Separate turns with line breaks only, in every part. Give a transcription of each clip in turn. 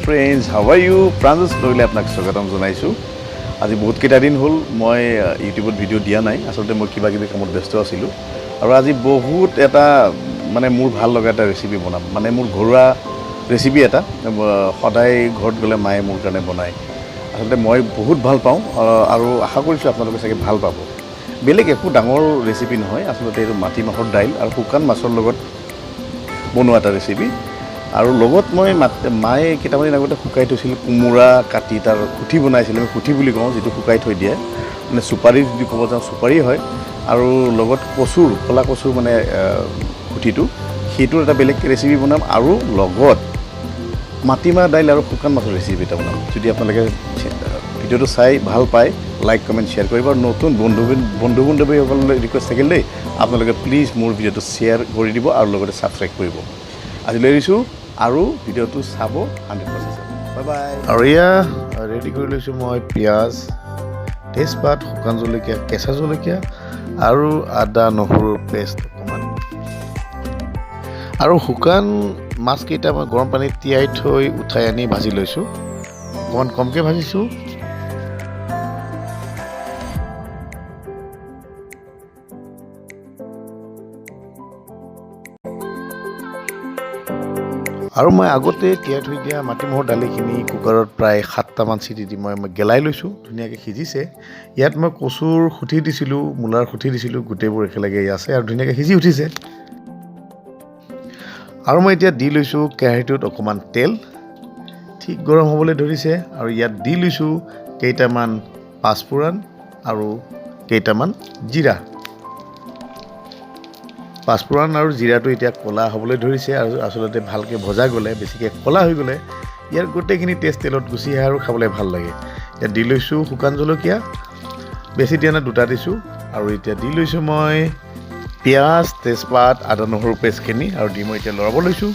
Friends, how are you? Pranjal's ব্লগলৈ আপোনাক স্বাগতম জনাইছোঁ। আজি বহুতকেইটা দিন হ'ল মই ইউটিউবত ভিডিঅ' দিয়া নাই। আচলতে মই কিবা কিবি কামত ব্যস্ত আছিলোঁ আৰু আজি বহুত এটা মানে মোৰ ভাল লগা এটা ৰেচিপি বনাম, মানে মোৰ ঘৰুৱা ৰেচিপি এটা। সদায় ঘৰত গ'লে মায়ে মোৰ কাৰণে বনায়। আচলতে মই বহুত ভাল পাওঁ আৰু আশা কৰিছোঁ আপোনালোকে চাগে ভাল পাব। বেলেগ একো ডাঙৰ ৰেচিপি নহয়, আচলতে এইটো মাটিমাহৰ দাইল আৰু শুকান মাছৰ লগত বনোৱা এটা ৰেচিপি। আৰু লগত মই মায়ে কেইটামান দিন আগতে শুকাই থৈছিল কোমোৰা কাটি তাৰ খুঠি বনাইছিল। আমি খুঠি বুলি কওঁ, যিটো শুকাই থৈ দিয়ে, মানে চুপাৰি যদি ক'ব যাওঁ চুপাৰি হয়। আৰু লগত কচুৰ, ক'লা কচুৰ মানে খুঠিটো, সেইটোৰ এটা বেলেগ ৰেচিপি বনাম। আৰু লগত মাটিমাহ দাইল আৰু শুকান মাছৰ ৰেচিপি এটা বনাম। যদি আপোনালোকে ভিডিঅ'টো চাই ভাল পায়, লাইক কমেণ্ট শ্বেয়াৰ কৰিব। আৰু নতুন বন্ধু বান্ধৱীসকললৈ ৰিকুৱেষ্ট থাকিল দেই, আপোনালোকে প্লিজ মোৰ ভিডিঅ'টো শ্বেয়াৰ কৰি দিব আৰু লগতে ছাবস্ক্ৰাইব কৰিব। আজিলৈ এৰিছোঁ আৰু ভিডিঅ'টো চাব, 100% চাব। Bye bye. আৰু এয়া ৰেডি কৰি লৈছোঁ মই পিঁয়াজ, তেজপাত, শুকান জলকীয়া, কেঁচা জলকীয়া আৰু আদা নহৰুৰ পেষ্ট অকণমান। আৰু শুকান মাছকেইটা মই গৰম পানীত তিয়াই থৈ উঠাই আনি ভাজি লৈছোঁ, অকণমান কমকৈ ভাজিছোঁ। আৰু মই আগতে তিয়াই থৈ দিয়া মাটিমাহৰ দালিখিনি কুকাৰত প্ৰায় 7টামান চিটি দি মই গেলাই লৈছোঁ, ধুনীয়াকৈ সিজিছে। ইয়াত মই কচুৰ খুঠি দিছিলোঁ, মূলাৰ খুঠি দিছিলোঁ, গোটেইবোৰ একেলগে আছে আৰু ধুনীয়াকৈ সিজি উঠিছে। আৰু মই এতিয়া দি লৈছোঁ কেৰাহীটোত অকণমান তেল, ঠিক গৰম হ'বলৈ ধৰিছে। আৰু ইয়াত দি লৈছোঁ কেইটামান পাঁচফোৰণ আৰু কেইটামান জিৰা। পাঁচফোৰণ আৰু জিৰাটো এতিয়া ক'লা হ'বলৈ ধৰিছে আৰু আচলতে ভালকৈ ভজা গ'লে, বেছিকৈ ক'লা হৈ গ'লে ইয়াৰ গোটেইখিনি টেষ্ট তেলত গুচি আহে আৰু খাবলৈ ভাল লাগে। ইয়াত দি লৈছোঁ শুকান জলকীয়া, বেছি দিয়া নাই, দুটা দিছোঁ। আৰু এতিয়া দি লৈছোঁ মই পিঁয়াজ, তেজপাত, আদা নহৰু পেষ্টখিনি আৰু দি মই এতিয়া লৰাব লৈছোঁ।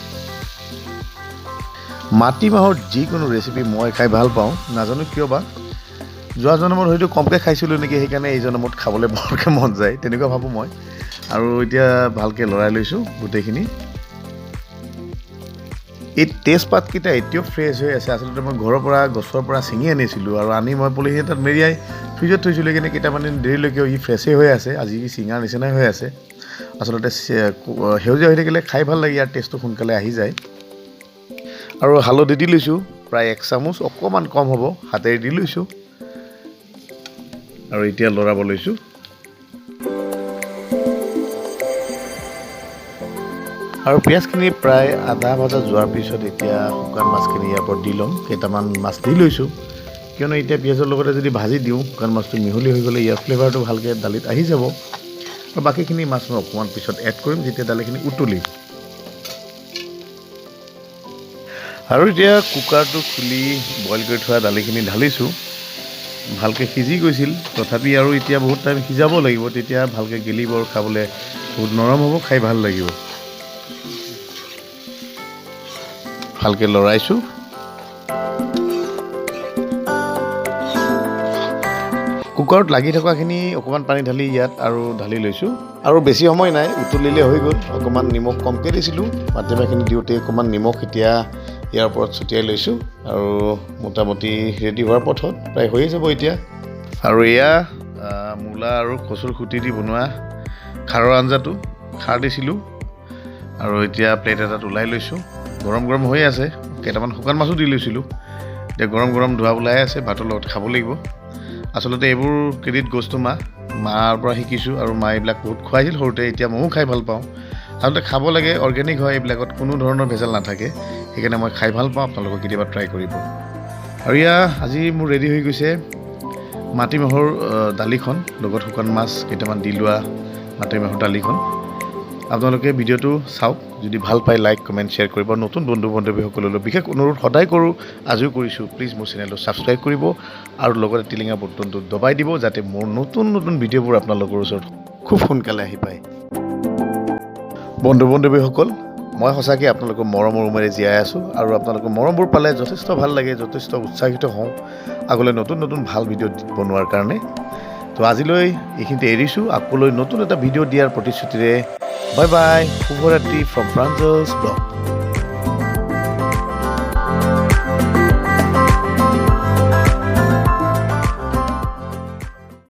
মাটিমাহৰ যিকোনো ৰেচিপি মই খাই ভাল পাওঁ, নাজানো কিয় বা। যোৱা জনমত হয়তো কমকৈ খাইছিলোঁ নেকি, সেইকাৰণে এই জনমত খাবলৈ বৰকৈ মন যায়, তেনেকুৱা ভাবোঁ মই। আৰু এতিয়া ভালকৈ লৰাই লৈছোঁ গোটেইখিনি। এই তেজপাতকেইটা এতিয়াও ফ্ৰেছ হৈ আছে। আচলতে মই ঘৰৰ পৰা গছৰ পৰা ছিঙি আনিছিলোঁ আৰু আনি মই পলিথিন এটাত মেৰিয়াই ফ্ৰিজত থৈছিলোঁ, সেইকাৰণে কেইটামান দিন দেৰিলৈকে ই ফ্ৰেছেই হৈ আছে, আজি ছিঙাৰ নিচিনাই হৈ আছে। আচলতে সেউজীয়া হৈ থাকিলে খাই ভাল লাগে, ইয়াৰ টেষ্টটো সোনকালে আহি যায়। আৰু হালধি দি লৈছোঁ প্ৰায় 1 চামুচ, অকণমান কম হ'ব, হাতেৰে দি লৈছোঁ। আৰু এতিয়া লৰাব লৈছোঁ। আৰু পিঁয়াজখিনি প্ৰায় আধা ভজা যোৱাৰ পিছত এতিয়া শুকান মাছখিনি ইয়াৰ ওপৰত দি ল'ম। কেইটামান মাছ দি লৈছোঁ, কিয়নো এতিয়া পিঁয়াজৰ লগতে যদি ভাজি দিওঁ শুকান মাছটো মিহলি হৈ গ'লে ইয়াৰ ফ্লেভাৰটো ভালকৈ দালিত আহি যাব। আৰু বাকীখিনি মাছ মই অকণমান পিছত এড কৰিম যেতিয়া দালিখিনি উতলিব। আৰু এতিয়া কুকাৰটো খুলি বইল কৰি থোৱা দালিখিনি ঢালিছোঁ। ভালকৈ সিজি গৈছিল, তথাপি আৰু এতিয়া বহুত টাইম সিজাব লাগিব, তেতিয়া ভালকৈ গেলিব আৰু খাবলৈ বহুত নৰম হ'ব, খাই ভাল লাগিব। ভালকৈ লৰাইছোঁ। কুকাৰত লাগি থকাখিনি অকণমান পানী ঢালি ইয়াত আৰু ঢালি লৈছোঁ। আৰু বেছি সময় নাই, উতলিলে হৈ গ'ল। অকণমান নিমখ কমকৈ দিছিলোঁ, মাটিমাহখিনি দিওঁতে অকণমান নিমখ এতিয়া ইয়াৰ ওপৰত ছটিয়াই লৈছোঁ। আৰু মোটামুটি ৰেডি হোৱাৰ পথত প্ৰায় হৈয়ে যাব এতিয়া। আৰু এয়া মূলা আৰু কচুৰ খুটি দি বনোৱা খাৰৰ আঞ্জাটো, খাৰ দিছিলোঁ। আৰু এতিয়া প্লেট এটাত ওলাই লৈছোঁ। গৰম গৰম হৈ আছে, কেইটামান শুকান মাছো দি লৈছিলোঁ। এতিয়া গৰম গৰম ধোৱা ওলাই আছে, ভাতৰ লগত খাব লাগিব। আচলতে এইবোৰ ক্ৰেডিট গ'জ টু মা, মাৰ পৰা শিকিছোঁ। আৰু মায়ে এইবিলাক বহুত খুৱাইছিল সৰুতে, এতিয়া ময়ো খাই ভাল পাওঁ। আচলতে খাব লাগে, অৰ্গেনিক হয়, এইবিলাকত কোনো ধৰণৰ ভেজাল নাথাকে, সেইকাৰণে মই খাই ভাল পাওঁ। আপোনালোকে কেতিয়াবা ট্ৰাই কৰিব। আৰু এয়া আজি মোৰ ৰেডি হৈ গৈছে মাটিমাহৰ দালিখন, লগত শুকান মাছ কেইটামান দি লোৱা মাটিমাহৰ দালিখন। আপোনালোকে ভিডিঅ'টো চাওক, যদি ভাল পায় লাইক কমেণ্ট শ্বেয়াৰ কৰিব। নতুন বন্ধু বান্ধৱীসকললৈ বিশেষ অনুৰোধ সদায় কৰোঁ, আজিও কৰিছোঁ, প্লিজ মোৰ চেনেলটো ছাবস্ক্ৰাইব কৰিব আৰু লগতে টিলিঙা বটনটো দবাই দিব, যাতে মোৰ নতুন নতুন ভিডিঅ'বোৰ আপোনালোকৰ ওচৰত খুব সোনকালে আহি পায়। বন্ধু বান্ধৱীসকল, মই সঁচাকৈ আপোনালোকৰ মৰমৰ উমেৰে জীয়াই আছোঁ আৰু আপোনালোকৰ মৰমবোৰ পালে যথেষ্ট ভাল লাগে, যথেষ্ট উৎসাহিত হওঁ আগলৈ নতুন নতুন ভাল ভিডিঅ' বনোৱাৰ কাৰণে। তো আজিলৈ এইখিনিতে এৰিছোঁ, আকৌ নতুন এটা ভিডিঅ' দিয়াৰ প্ৰতিশ্ৰুতিৰে বাই বাই, শুভৰাত্ৰি ফ্ৰম প্ৰাঞ্জলছ ব্লগ।